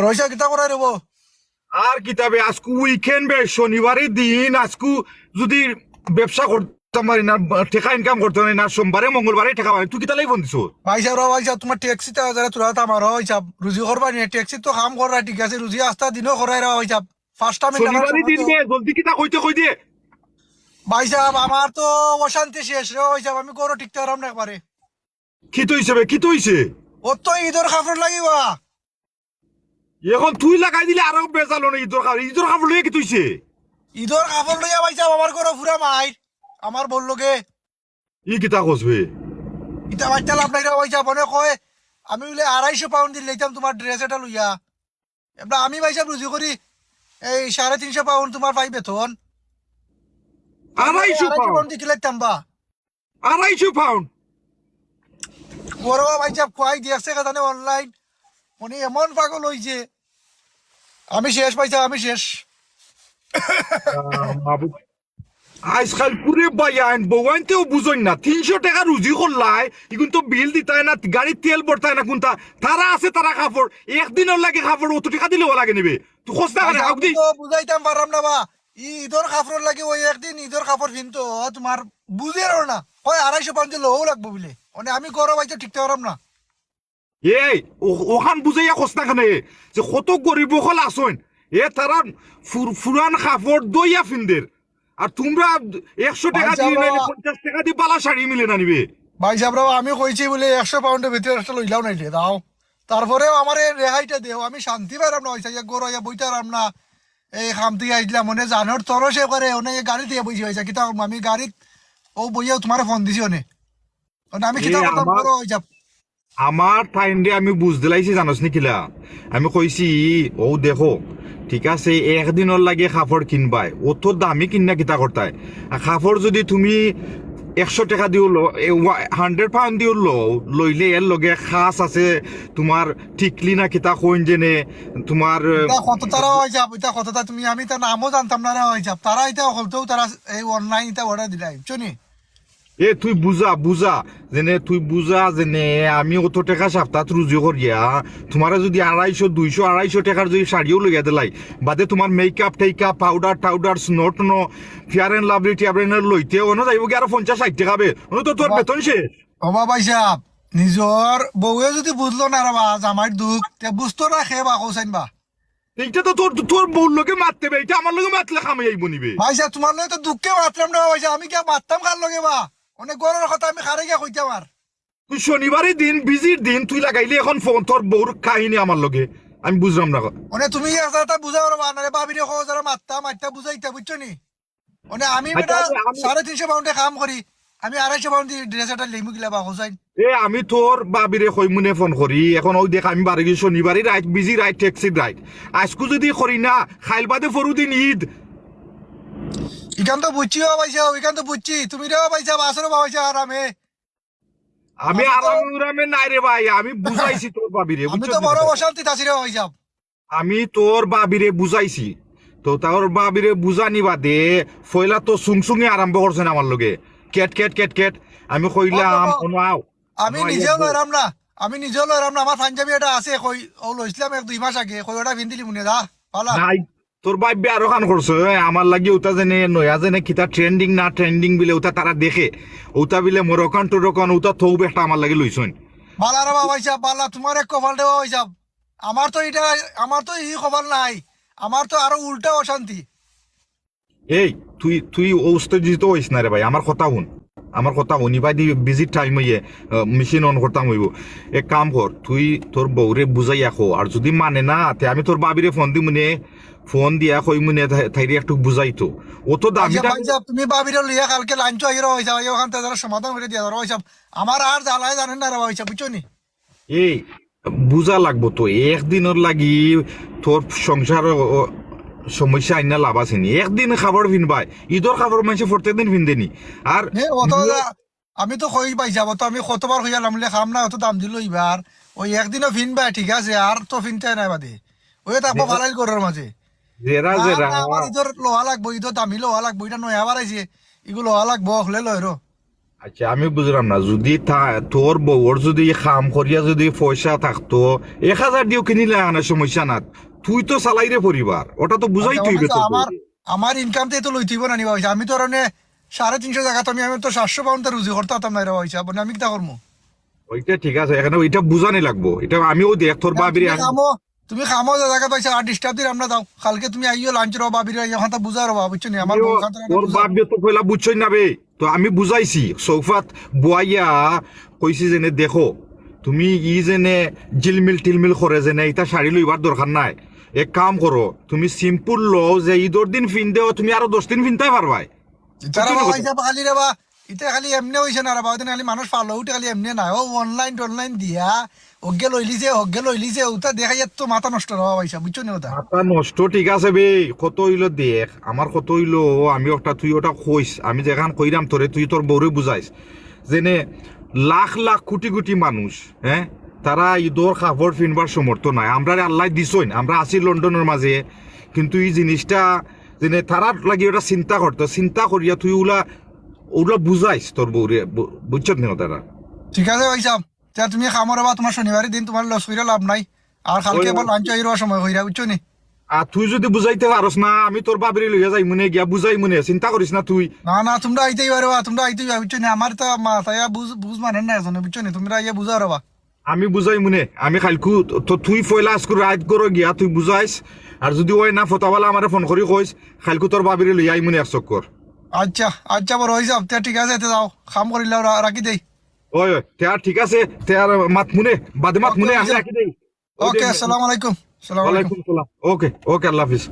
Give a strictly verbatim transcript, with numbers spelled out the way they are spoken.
রইসা কিতা করাই রব? আর কিতা বে, আজকু weekend বে, শনিবারর দিন, আজকু যুদি ব্যবসা করতাম পারি না, টেকা income করতাম পারি না, সোমবারে মঙ্গলবারে টেকা পাই, তুই কিতা লাগি ফোন দিছো? ভাইসাব রে, ভাইসাব, তুমার ট্যাক্সিটা যারা তুলা তো আমার ভাইসাব, রুজি করবা নি, ট্যাক্সি তো কাম কররা, ঠিক আছে, রুজি আস্তা দিনও করাই রে ভাইসাব। First time শনিবারর দিন বে, জলদি কিতা কইতে কই দে। ভাইসাব, আমার তো অশান্তি শেষ রে ভাইসাব, আমি ঘরো টিকতে পাররাম না একবারে। কিতা অইছে বে, কিতা অইছে? অউ তো ইদর কাপড় লাগিবা। অখন তুই লাগাই দিলে আরো বেজাল অনে ইদর কাপড়, ইদর কাপড় লইয়া কিতা অইছে? ইদর কাপড় লইয়া ভাইসাব আমার ঘরো পুরা মাইর, আমার বউর লগে। ই কিতা কস বে? ইতা মাতিয়া লাভ নাই রে ভাইসাব, অনে কয় আমি বুলে আড়াইশো pound দি লইতাম তুমার dress এটা লইয়া। এবলা আমি ভাইসাব রুজি করি এই সাড়ে তিনশো pound তুমার পাই বেতন। আড়াইশো আড়াইশো pound? Pound দি কিলা লইতাম বা? আড়াইশো pound? ওরে ভাইসাব, কই দেখছে কে জানে online, মানে এমন পাগল অইছে। আমি শেষ ভাইসাব, আমি শেষ। আহ, মাবুদ। আইজকাইল পুরে বাইয়াইন, বউয়াইন্তেও বুঝইন না। তিনশো টেকা রুজি করলায়, ইগুন তো বিল দিতায় না, গাড়িত তেল ভরতায় না কুনতা। তারা আছে তারা কাপড়, একদিনর লাগি কাপড় অত টেকা দিলেও লাগে নি বে। তুই কস না কেনে, আচ্ছা, হাউক আমি দি। তো বুঝাইতাম পাররাম না বা। ই ইদর কাপড়র লাগি অউ একদিন ইদর কাপড় ফিনতো, তুমার বুঝের না। কয় আড়াইশো pound দি লওয়াউ লাগবো বুলে। মানে আমি ঘরো ভাইসাব টিকতে পাররাম না। এই, অ-, অখান বুঝাইয়া কস না কেনে, যে কত গরিব অকল আছইন, এ তারা ফুর-, ফুরান কাপড় ধইয়া ফিন্দের, আর তুমরা একশো টেকা দি নাইলে পঞ্চাশ টেকা দি বালা শাড়ি মিলে না নি বে। ভাইসাব রে, আমি কইছি বুলে একশো pound-র ভিতরে একটা লইলাও নাইলে দাও, তারপরেও আমারে রেহাইটা দেও, আমি শান্তি পাইরাম না, অইছে এক ঘরো আইয়া বইতাম পাররাম না, এই কাম থাকি আইলাম, অনে জানর তরসে করে, অনে গাড়িত বইছি, অইছে কিতা করমু, আমি গাড়িত অউ বইয়াউ তুমারে ফোন দিছি অনে। মানে আমি কিতা এ করতাম, আমার, বড় অই যাব। আমার টাইম দে আমি বুঝ দিলাইছি, জানোস নি কিলা? আমি কইছি, "ও দেখো, ঠিক আছে, একদিনর লাগি কাপড় কিনবায়, অত দামি কিনিয়া কিতা করতায়? আর কাপড় যুদি তুমি একশো টেকা দিও লো, এ, ওয়া-, hundred pound দিও লো, লইলে এর লগে খাস আছে, তুমার টিকলি না কিতা কইন যেনে, তুমার, ইতা কত তারা অই যাব, ইতা কত তা তুমি, আমি তার নামও জানতাম না রে অই যাব। তারা ইতা হলতেও তারা এই online ইতা order দিলাই, বুঝছো নি?" এ তুই বুঝা, বুঝা, যেনে তুই বুঝা, যেনে আমি অত টেকা সাপ্তাত রুজি করিয়া, তুমারে যুদি আড়াইশো, দুইশো, আড়াইশো টেকার যুদি শাড়িও লইয়া দিলাই, বাদে তুমার makeup টেকআপ, powder টাউডার, স্নো টনো, Fair and Lovely টিয়ার ব্র্যান্ডর লইতে, অনো যাইবো গি আরো পঞ্চাশ ষাইট টেকা বে, অনো তো তোর বেতন শেষ। ও বা ভাইসাব, নিজর বউয়ে যুদি বুঝলো না রে বা, জামাইর দুখ, তে বুঝতো না কে বা, কওছাইন বা। ইটা তো তোর, তোর বউর লগে মাততে বে, ইটা আমার লগে মাতলে কামে আইবো নি বে? ভাইসাব, তুমার লগে তো দুখে মাতরাম না ভাইসাব, আমি গিয়া মাততাম কার লগে বা? অনে ঘরর কথা আমি কারে গিয়া কইতাম আর? তুই শনিবারর দিন, বিজির দিন, তুই লাগাইলি অখন ফোন তোর বউর কাহিনী আমার লগে, আমি বুঝরাম না। অনে তুমি একটা বুঝাও রে বা, নারে ভাবিরে কও যারা মাততা, মাততা বুঝাইতা, বুঝছো নি? অনে আমি আচ্ছা, বেটা আমি, আমি সাড়ে তিনশো pound-এ কাম করি, আমি আড়াইশো pound দি dress এটা লইমু কিলা বা, কওছাইন? এ, আমি তোর ভাবিরে কইমুনে ফোন করি। অখন অউ দেখ, আমি বারইগি শনিবারর রাইত, বিজি রাইত, ট্যাক্সির রাইত। আইজকু যুদি করি না, কাইল বাদে পরুদিন ইদ। ইখান তো বুঝছি ও ভাইসাব, ইখান তো বুঝছি। তুমি রে ভাইসাব, আছো রে ভাইসাব আরামে। আমি আমি তো আরামে উরামে নাই রে ভাই, আমি বুঝাইছি তোর ভাবিরে, আমি বুঝছো তো নি বড় ভাই? অশান্তিত আছি রে ভাইসাব। আমি তোর ভাবিরে বুঝাইছি, তো তোর ভাবিরে বুঝানি বাদে পয়লা তো সুংসুঙে আরম্ভ করছইন আমার লগে, ক্যাট ক্যাট ক্যাট ক্যাট। আমি কইলাম, ও বাবা, "অনো আও, আমি অনো আইয়া নিজেও বও।" লইরাম না, আমি নিজেও লইরাম না। আমার পাঞ্জাবি এটা আছে, কই, ও লইছিলাম এক দুই মাস আগে, কই ওটা পিন্দিলিমুনে, যা, পালা। নাই, তোর ভাবিয়ে আরোখান করছে, এ, আমার লাগি ওটা যেনে নয়া যেনে কিতা ট্রেন্ডিং না ট্রেন্ডিং বিলে ওটা তারা দেখে, ওটা বিলে মরকান টরকান ওটা থৌ একটা আমার লাগি লইছইন। বালা রে বা ভাইসাব, বালা, তুমার এক কপাল রে বা ভাইসাব। আমার তো ইটা, আমার তো ই কপাল নাই, আমার তো আরো উল্টা অশান্তি। এই, তুই, তুই উত্তেজিত অইস না রে ভাই, আমার কথা হুন, আমার কথা হুন। ইবায়দি বিজি টাইম অইয়ে, আহ, মেশিন অন করতাম অইবো। এক কাম কর, তুই তোর বউরে বুঝাইয়া ক, আর যুদি মানে না, তে আমি তোর ভাবিরে ফোন দিমুনে, ফোন দিয়া কইমুনে, তাই-, তাইরে একটু বুঝাইতো। অত দামি আচ্ছা, দামি ভাইসাব, তুমি ভাবিরে লইয়া কালকে লাঞ্চ আইরো ভাইসাব, অখান থাকি যারা সমাধান করি দিয়া ধরো ভাইসাব। আমার আর জ্বালায় জানেন না রে ভাইসাব, বুঝছো নি? এই, বুঝা লাগবো তো, একদিনর লাগি তোর সংসার ও, ও, সমস্যা আইনা লাভ আছে নি? একদিন কাপড় ফিনবায়, ইদর কাপড় মানষে প্রত্যেক দিন ফিন্দে নি? আর এ, অত ইয়ে যা-, আমি তো কই ভাইসাব, তো আমি কতবার কইয়ালাম, বুলে কাম না, অত দাম দিল ইবার, ওই একদিনও ফিনবায়, ঠিক আছে, আর তো ফিনতায় নায় বাদে, ওই থাকবো যে-, ফালাইল ঘরর মাঝে। যেরা না, যেরা না, আমার ইদর লওয়া লাগবো, ইদর দামি লওয়া লাগবো, ইটা নয়া বারাইছে, ইগু লওয়া লাগবো, হকলে লইরো। আচ্ছা, আমি বুঝলাম না, যদি তা-, তোর বউর যদি কাম করিয়া যদি পয়সা থাকতো, এক হাজার দিও কিনিলে আনা সমস্যা না, তুই তো চালাইরে পরিবার, ওটা তো বুঝাই আচ্ছা, তুই অনেক বেতন আমার, আমার ইনকাম তো লইতে হইব না নি বা পয়সা। আমি তো আর মানে সাড়ে তিনশো জাগাত আমি, আমি তো সাতশো পাউন্ড তো রুজি করতে পারতাম না রে বা পয়সা, মানে আমি কিতা করবো? ওইটা ঠিক আছে, এখানে ওইটা বুঝানি লাগবো, এটা আমিও দেখ তোর আর বাবির তুমি এখন কামো, তুমি কামো যে জাগাত পাইছো আর ডিস্টার্ব দিলাম না, যাও। কালকে তুমি আইও লাঞ্চ রে বা, বাবিরে আইও, কথা বুঝাও রে বা, বুঝছো নি? আমার আমিও বউ খাতে তোর বুঝাও। বাবিও তো পয়লা বুঝছই না বে, তো আমি বুঝাইছি, সোফাত বওয়াইয়া কইছি যেনে, "দেখো, তুমি ই যেনে ঝিলমিল টিলমিল করে যেনে, ইতা শাড়ি লইবার দরকার নাই। এক কাম করো, তুমি সিম্পল লও, যে ঈদর দিন ফিন্দেও, তুমি আরো দশ দিন ফিনতায় পারবায়।" ইতারা বুঝছো নি বাবা কথা? ইতা খালি রে বা, ইতা খালি এমনে হইছে না রে বা, ওদিন খালি মানুষ ফালো উঠে খালি এমনে না। ও অনলাইন টনলাইন দিয়া, হগ্গে লইলিছে, হগ্গে লইলিছে, ওটা দেখাই এত মাথা নষ্ট রে বা পয়সা, বুঝছো নি ওটা? মাথা নষ্ট ঠিক আছে বে, কত হইলো দেখ, আমার কত হইলো, আমি ওটা তুই ওটা কইস, আমি যেখান কইরাম তোরে, তুই তোর বউরে বুঝাইস, যেনে লাখ লাখ কোটি কোটি মানুষ, হ্যাঁ, তারা ঈদর কাপড় ফিনবার সমর্থ নাই। আমরারে আল্লায় দিছইন, আমরা আছি লন্ডনর মাঝে, কিন্তু ই জিনিসটা যেনে তারার লাগি ওটা চিন্তা করতো, চিন্তা করিয়া তুই ওলা, ওলা বুঝাইস তোর বউরে, বু-, বুঝছত নি কথাটা? ঠিক আছে ভাই সাহেব, তে তুমি কামো রে বা, তোমার শনিবারের দিন তোমার লস কইরা লাভ নাই। আর কালকে ওই, আবার লাঞ্চ আইবার সময় কইরা, বুঝছো নি? আর তুই যদি বুঝাইতে পারস না, আমি তোর বাবিরে লইয়া যাইমুনে, গিয়া বুঝাইমুনে, চিন্তা করিস না তুই। না, না, তোমরা আইতেই পারো বা, তোমরা আইতেই পারো, বুঝছো নি? আমার তো মাথায় বুঝ, বুঝ মানে না এজন্য, বুঝছো নি? তোমরা আইয়া বুঝাও রে বা। আমি বুঝাইমুনে, আমি কাইলকু তো তুই পয়লা আজকু রাইত ঘরো গিয়া তুই বুঝাইস, আর যদি ওই না ফতাওয়ালা আমারে ফোন করি কইস, কাইলকু তোর বাবিরে লইয়া আইমুনে এক চক্কর। আচ্ছা, আচ্ছা বড় ভাই সাহেব, তে ঠিক আছে, তে যাও, কাম করিলাও, রা-, রাখি দেই। ওই, ওই, তে আর ঠিক আছে, তে আর মাতমুনে, বাদে OK, মাতমুনে, OK, আমি OK। রাখি দেই। ওই OK, যে, আসসালামু আলাইকুম। আসসালামু আলাইকুম। ওয়ালাইকুম সালাম। OK, OK, আল্লাহ হাফিজ।